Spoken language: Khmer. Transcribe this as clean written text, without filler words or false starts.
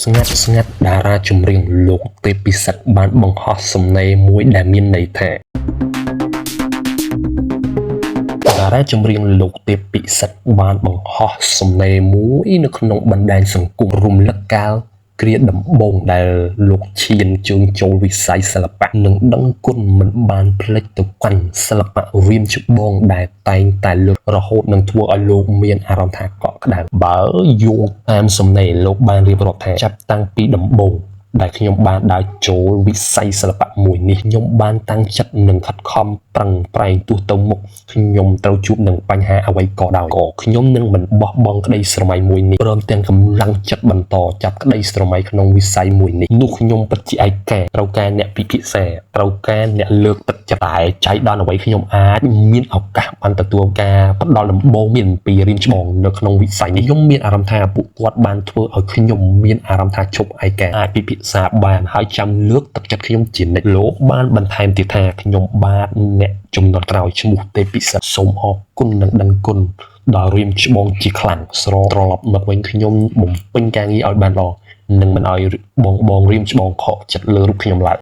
ស្ងាត់ស្ងាត់តារាចម្រៀងលោកទេពពិសិដ្ឋបានបង្ហោះសំណេរមួយដែលមានន័យថាតារាចម្រៀងលោកទេពពិសិដ្ឋបានបង្ហោះសំណេរមួយនៅក្នុងបណ្ដាញសង្គមរំលឹកកាលគ្រាដំបូងដែលលោកឈានជើងចូលវិស័យសិល្បៈនិងដឹងគុណមិនបានភ្លេចទៅកាន់សិល្បៈរៀមច្បងដែលតែងតែលើករហូតនឹងធ្វើឲ្យលោកមានអារម្មណ៍ថាកក់ក្ដៅបើយោងតាមសំណេរលោកបានរៀបរាប់ថាចាប់តាំងពីដំបូងដែលខ្ញុំបានដើរចូលវិស័យសិល្បៈមួយនេះខ្ញុំបានតាំងចិត្តនិងខិតខំប្រឹងប្រែងទោះទៅមុខខ្ញុំត្រូវជួបនឹងបញ្ហាអ្វីក៏ដោយក៏ខ្ញុំនឹងមិនបោះបង់ក្តីស្រមៃមួយនេះព្រមទាំងកម្លាំងចិត្តបន្តចាប់ក្តីស្រមៃក្នុងវិស័យមួយនេះនោះខ្ញុំពិតជាឯកាត្រូវការអ្នកពិភាក្សាត្រូវការអ្នកលើកទឹកចិត្តតែចៃដន្យអ្វីខ្ញុំអាចមានឱកាសបានទទួលការផ្ដល់ដំបូន្មានពីរៀមច្បងនៅក្នុងវិស័យនេះខ្ញុំមានអារម្មណ៍ថាពួកគាត់បានធ្វើឲ្យខ្ញុំមានអារម្មណ៍ថាឈប់ឯកាអាចពិភាក្សាបានហើយចាំលើកទឹកចិត្តខ្ញុំជានិច្ចលោកបានបន្ថែមទៀតថាខ្ញុំបាទអ្នកចំនួនក្រោយឈ្មោះទេពពិសិដ្ឋសូមអរគុណនិងដឹងគុណដល់រៀមច្បងជាខ្លាំងស្រត្រឡប់មកវិញខ្ញុំបំពេញការងារឲ្យបានល្អនិងមិនឲ្យបងបងរៀមច្បងខកចិត្តលើរូបខ្ញុំឡើយ។